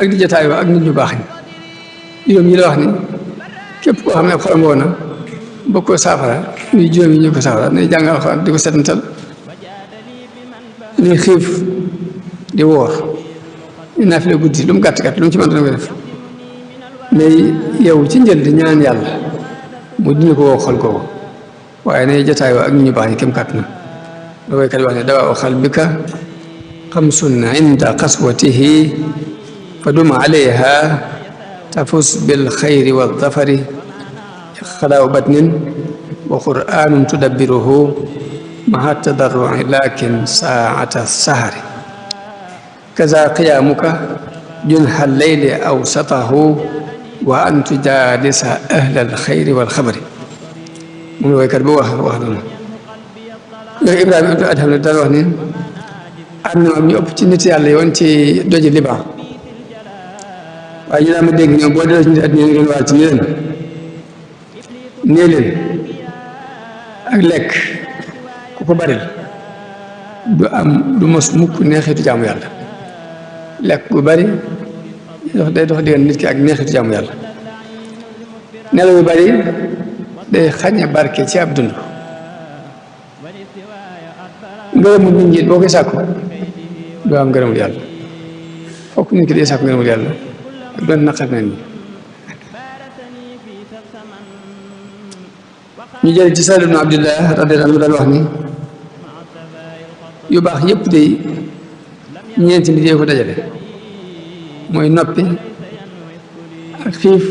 ak di jataayoo ak nit ñu baax ñi juróom yi la wax ni képp koo xam ne xolam woo na boo ko saafara ñuy juróom yi ñu ko saafara nay jàng alxuraan di ko setantal ni xiif di woor ñu naafila guddi lu mu gàtt lu mu ci mën dana ko def mais yow ci njël di ñaan yàlla mu dina ko woo xol kooku waaye nay jataayoo ak nit ñu baax ñi kem kàtt na da koy wax ne dawaa qalbika xamsun inda qaswatihi fa dum alayha tafus bil xayri wa dafari xalaaw batnin wa qur'anun tudabbiruhu maha tadarrui lakin saata sahari kaza qiyaamuka junha leyli awsatahu wa an tujaalisa ahla alxayri walxabari moom la woykat bi wax noonu léegi Ibrahima ibnu Adham ne daan wax ni am na ñu ëpp ci nit yàlla yoon ci doji Liban waaye ñu daan ma dégg ñoom boo delloo ci nit àddina ñu doon waal ci nee leen ak lekk ku ko baril du mos mukk neexitu jaamu yàlla lekk bu bari day dox diggante nit ki ak neexitu jaamu yàlla nelaw yu bari day xañe barke ci ab dund ngërëmul nit ñi boo koy sàkku doo am ngërëmul yàlla fokk nit ki day sàkku ngërëmul yàlla ak doon naqar na ni ñu jël ci Sahl ibn Abdillah radiyallahu anhu daal wax ni yu baax yëpp day ñeenti nit yee ko dajale mooy noppi ak xiif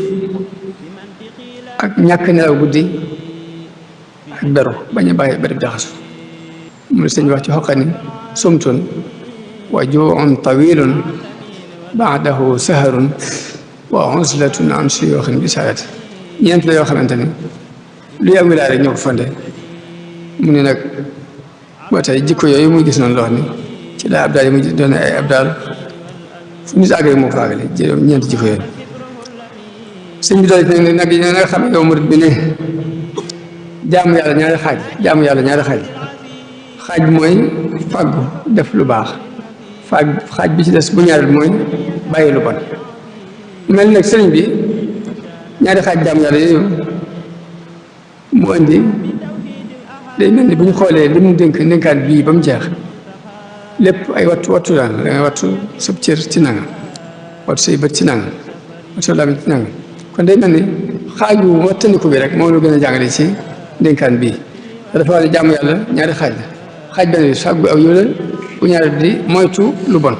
ak ñàkk nelaw guddi ak beru bañ a bàyyi ba def jaxasu mu ne sëñ wax ci xoqani sumtun wa juun tawilun baadahu saharun wa uzlatun an suyuxin bi salat ñeent la yoo xamante ni lu yàgg laa rek ñoo ko fonde mu ne nag ba tey jikko yooyu muy gis noonu loo xam ni ci la abdaal yi mu doon ay abdaal fu nit àgg rek moo ko àggale ñeenti jikko yooyu sëñ bi daal ne nag na nga xam ne yow murit bi ne jaamu yàlla ñaari xaaj xaaj bi mooy fàggu def lu baax xaaj bi ci des bu ñaareel mooy bàyyi lu bon mel nag sëriñ bi ñaari xaaj jaamu yàlla yooyu mu indi day mel ni bu ñu xoolee li mu dénkaan bii ba mu jeex lépp ay wattu daal da ngay wattu sab cër ci nanga wattu say bët ci nanga wattu lamiñ ci nanga kon day mel ni xaaju wattandiku bi rek moom la gën a jàngale ci dénkaan bii dafa wax ne jaamu yàlla ñaari xaaj la xaaj benn bi fàggu aw yow la bu ñaari di moytu lu bon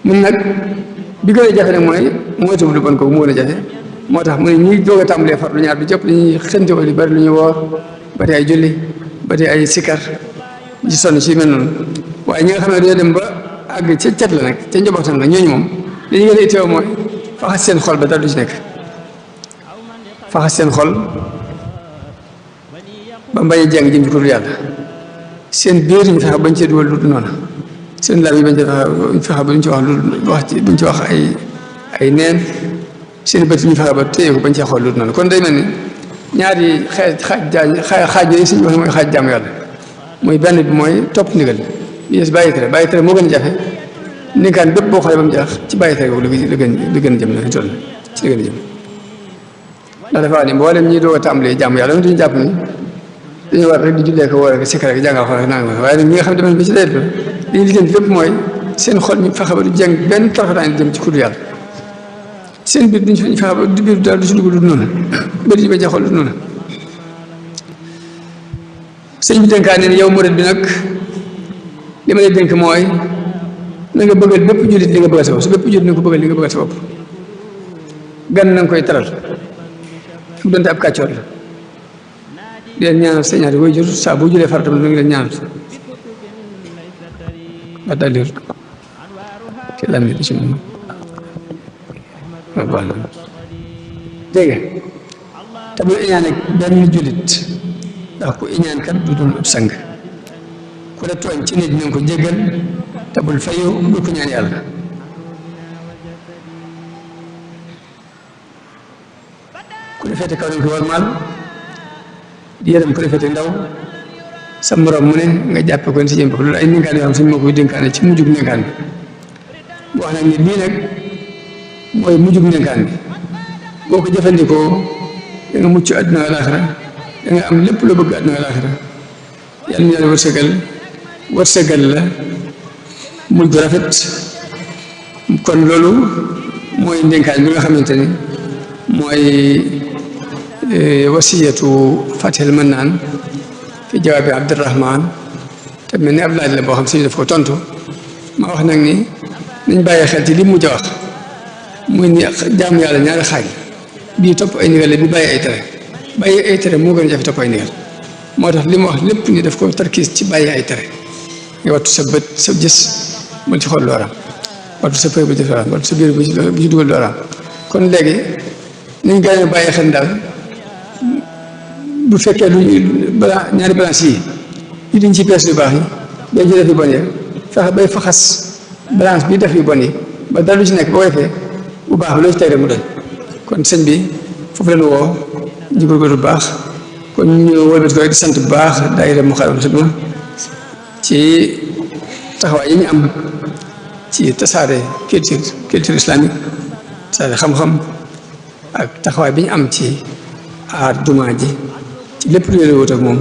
mun nag bi gën a jafe nag mooy moytu lu bon kooku mu gën a jafe moo tax mu ne ñi doog a tàmbalee far lu ñaar bi jëpp dañuy xënte wala bari lu ñu woor bari ay julli bari ay sikar ci sonn ci mel noonu waaye ñi nga xam ne dañoo dem ba àgg ca cat la nag ca njabootam la ñooñu moom li ñu gën a itteew mooy faxas seen xol ba dara du ci nekk faxas seen xol ba mbañ a jàng jëm ci kuréel yàlla seen biir ñu fexe bañ cee dugal lu dul noonu seen laam yi bañ cee fexe ba duñ ci wax lu buñ ci wax ay neen seen bët ñu fexe ba téye ko bañ cee xool lu dul noonu kon day mel ni ñaari xaaj yooyu suñu wax mooy xaaj jaamu yàlla muy benn bi mooy topp ndigal bi des bàyyi tere moo gën a jafe ndénkaan bépp boo xoolee ba mu jeex ci bàyyi tere boobu la gën a jëm na toll ci la gën a jëm ndax dafa wax ni mboolem ñi doog a tàmbalee jaamu yàlla duñu jàpp ni dañu war rek di jullee ko wóor ak sikkar ak jàngal xool nanga waaye nag ñi nga xam ne ba ci dayet ba li ñu lijjanti lépp mooy seen xol ñu fexe ba du jàng benn tarafataan jëm ci kudu yàlla seen biir duñ fexe ba du biir daal du ci dugg du noonu bëri ba jaxol du noonu sëñ bi dénkaane ni yow murid bi nag li ma lay dénk mooy na nga bëggal bépp jullit li nga bëggal sa bopp su bépp jullit na nga ko bëggal li nga bëggal sa bopp gan na nga koy taral fu donte ab kàccoor la di leen ñaanal sa ñaari way jur saa boo julee faratam na ngi leen ñaanal wax daal di ci lammi ci moom baax na dégg te bul iñaan ak benn jullit ndax ku iñaan kat du doon ab sang ku la tooñ ci nit na nga ko jéggal te bul fayu bul ko ñaan yàlla ku la féete kaw nañ ko war maal di yërëm ku la féete ndaw sa morom mu ne nga jàppe ko si jëm bopp loolu ay ndénkaan yoo xam suñu moo koy dénkaane ci mujjug ndénkaan bi wax nag ni lii nag mooy mujjug ndénkaan bi boo ko jëfandikoo da nga mucc àdduna alaaxira da nga am lépp loo bëgg àdduna alaaxira yàlla na yàlla wërsëgal la mujj bu rafet kon loolu mooy ndénkaan bi nga xamante ni mooy wasiyatu Fatihul Mannaan fi jawaabi Abdurahmaan te mel ni ab laaj la boo xam si daf ko tontu ma wax nag ni nañ bàyyi xel ci li mu mujj a wax muy ni jaamu yàlla ñaari xaaj bii topp ay ndigal la bi bàyyi ay tere moo gën a jafe topp ay ndigal moo tax li mu wax lépp ni daf ko tarkiis ci bàyyi ay tere nga wattu sa bët sa gis bul ci xool looraam wattu sa pëy bu ci looraam wattu sa biir bu ci dugal looraam kon léegi niñ gën a bàyyi xel daal bu fekkee lu ñaari balance yi diñ ci pees yu baax yi dañ ci def yu bon yi fexe bay faxas balance bi def yu bon yi ba dara lu ci nekk boo defee bu baax bi loo ci teg rek mu doy kon sëñ bi foofu leen woo ñu góorgóorlu bu baax kon ñu wëlbati ko rek di sant bu baax daayira Moukhaddamatoul Khidma ci taxawaay yi ñu am ci tasaare culture islamique tasaare xam-xam ak taxawaay bi ñu am ci aar jumaa ji ci lépp lu leen wut ak moom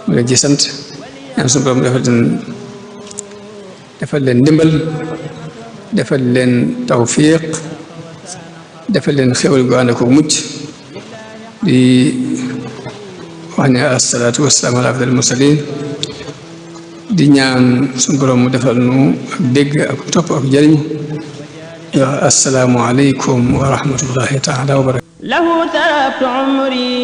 mu leen ci sant ñaan suñu borom defal leen ndimbal defal leen tawfiq defal leen xéwal gu ànd ak mucc di wax ne asalaatu wasalaamu ala afdal mursalin di ñaan suñu borom mu defal nu ak dégg ak topp ak jëriñ wax asalaamu aleykum wa rahmatullahi taala wa barakatu lahu tarabtu umri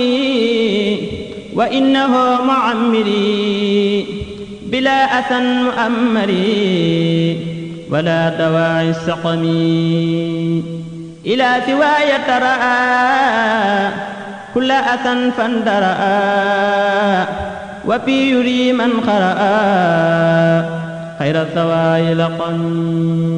wa innahu muammiri bila asan muammari wala dawaa'i saqami ila siwaaya taraa kulla asan fandaraa wa fi yuri man qaraa xayra dawaa'i laqami